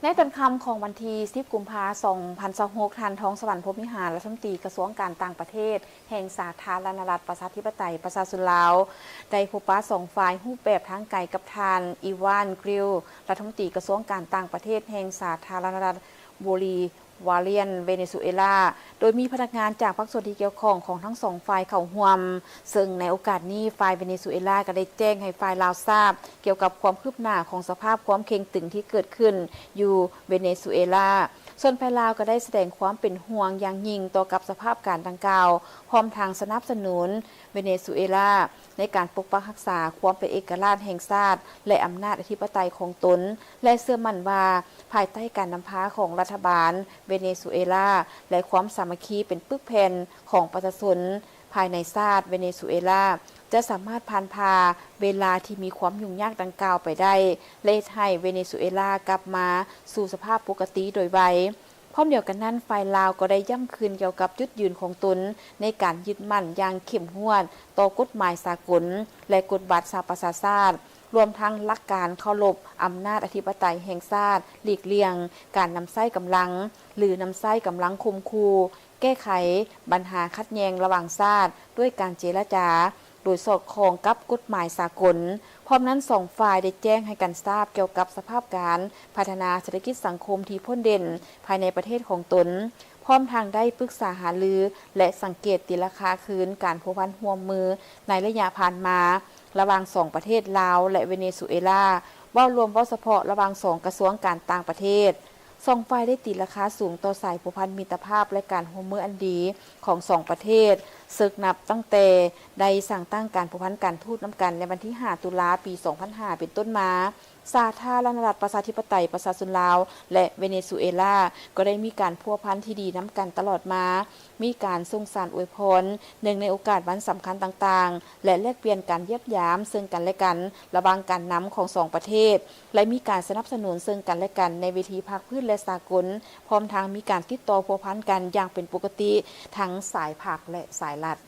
ໃນຕອນຄ່ຳຂອງວັນທີສິບ ກຸມພາ ສອງພັນຊາວຫົກ, ທ່ານ ທອງສະຫວັນ ພົມວິຫານ ລັດຖະມົນຕີກະຊວງການຕ່າງປະເທດແຫ່ງສາທາລະນະລັດ ປະຊາທິປະໄຕ ປະຊາຊົນລາວ ໄດ້ພົບປະສອງຝ່າຍຮູບແບບທາງໄກກັບທ່ານ ອີວານ ກຣິວ ລັດຖະມົນຕີກະຊວງການຕ່າງປະເທດແຫ່ງສາທາລະນະລັດ ໂບລີວາຣຽນ ເວເນຊູເອລາ ໂດຍມີພະນັກງານຈາກພາກສ່ວນທີ່ກ່ຽວຂ້ອງຂອງທັງສອງຝ່າຍເຂົ້າຮ່ວມ, ເຊິ່ງໃນໂອກາດນີ້ ຝ່າຍເວເນຊູເອລາກໍໄດ້ແຈ້ງໃຫ້ຝ່າຍລາວຊາບກ່ຽວກັບຄວາມຄືບໜ້າຂອງສະພາບຄວາມເຄັ່ງຕຶງທີ່ເກີດຂຶ້ນຢູ່ເວເນຊູເອລາ. ສ່ວນຝ່າຍລາວກໍໄດ້ສະແດງຄວາມເປັນຫ່ວງຢ່າງຍິ່ງຕໍ່ກັບສະພາບການດັ່ງກ່າວ, ພ້ອມທັງສະໜັບສະໜູນເວເນຊູເອລາໃນການປົກປັກຮັກສາຄວາມເປັນເອກະລາດແຫ່ງຊາດ ແລະ ອຳນາດອະທິປະໄຕຂອງຕົນ ແລະ ເຊື່ອໝັ້ນວ່າ ພາຍໃຕ້ການນຳພາຂອງລັດຖະບານເວເນຊູເອລາ ແລະ ຄວາມສາມັກຄີເປັນປຶກແຜ່ນຂອງປະຊາຊົນພາຍໃນຊາດເວເນຊູເອລາ ຈະສາມາດຜ່ານຜ່າເວລາທີ່ມີຄວາມຫຍຸ້ງຍາກດັ່ງກ່າວໄປໄດ້ ແລະ ເຮັດໃຫ້ເວເນຊູເອລາກັບມາສູ່ສະພາບປົກກະຕິໂດຍໄວ. ພ້ອມດຽວກັນນັ້ນ, ຝ່າຍລາວກໍໄດ້ຢ້ຳຄືນກ່ຽວກັບຈຸດຢືນຂອງຕົນໃນການຍຶດໝັ້ນຢ່າງເຂັ້ມງວດຕໍ່ກົດໝາຍສາກົນ ແລະ ກົດບັດສະຫະປະຊາຊາດ, ລວມທັງຫຼັກການເຄົາລົບອຳນາດອະທິປະໄຕແຫ່ງຊາດ, ຫຼີກລ່ຽງການນຳໃຊ້ກຳລັງ ຫຼື ນຳໃຊ້ກຳລັງຂົ່ມຂູ່, ແກ້ໄຂບັນຫາຂັດແຍ່ງລະຫວ່າງຊາດດ້ວຍການເຈລະຈາ ໂດຍສອດຄ່ອງກັບກົດໝາຍສາກົນ. ພ້ອມນັ້ນ, ສອງຝ່າຍໄດ້ແຈ້ງໃຫ້ກັນຊາບກ່ຽວກັບສະພາບການພັດທະນາເສດຖະກິດສັງຄົມທີ່ພົ້ນເດັ່ນພາຍໃນປະເທດຂອງຕົນ, ພ້ອມທັງໄດ້ປຶກສາຫາລື ແລະ ສັງເກດຕີລາຄາຄືນການພົວພັນຮ່ວມມືໃນໄລຍະຜ່ານມາ ລະຫວ່າງສອງປະເທດລາວ ແລະ ເວເນຊູເອລາ, ເວົ້າລວມເວົ້າສະເພາະລະຫວ່າງສອງກະຊວງການຕ່າງປະເທດ. ສອງຝ່າຍໄດ້ຕີລາຄາສູງຕໍ່ສາຍພົວພັນມິດຕະພາບ ແລະ ການຮ່ວມມືອັນດີຂອງສອງປະເທດ, ເຊິ່ງນັບຕັ້ງແຕ່ໄດ້ສ້າງຕັ້ງການພົວພັນການທູດນຳກັນໃນວັນທີຫ້າ ຕຸລາ ປີສອງພັນຫ້າ ເປັນຕົ້ນມາ, ສາທາລະນະລັດປະຊາທິປະໄຕປະຊາຊົນລາວ ແລະ ເວເນຊູເອລາ ກໍໄດ້ມີການພົວພັນທີ່ດີນຳກັນຕະຫຼອດມາ, ມີການສົ່ງສານອວຍພອນ ເນື່ອງໃນໂອກາດວັນສຳຄັນຕ່າງໆ ແລະ ແລກປ່ຽນການຢ້ຽມຢາມເຊິ່ງກັນ ແລະ ກັນ ລະຫວ່າງການນຳຂອງສອງປະເທດ ແລະ ມີການສະໜັບສະໜູນເຊິ່ງກັນ ແລະ ກັນໃນເວທີພາກພື້ນ ແລະ ສາກົນ, ພ້ອມທັງມີການຕິດຕໍ່ພົວພັນກັນຢ່າງເປັນປົກກະຕິທັງສາຍພັກ ແລະ ສາຍລັດ.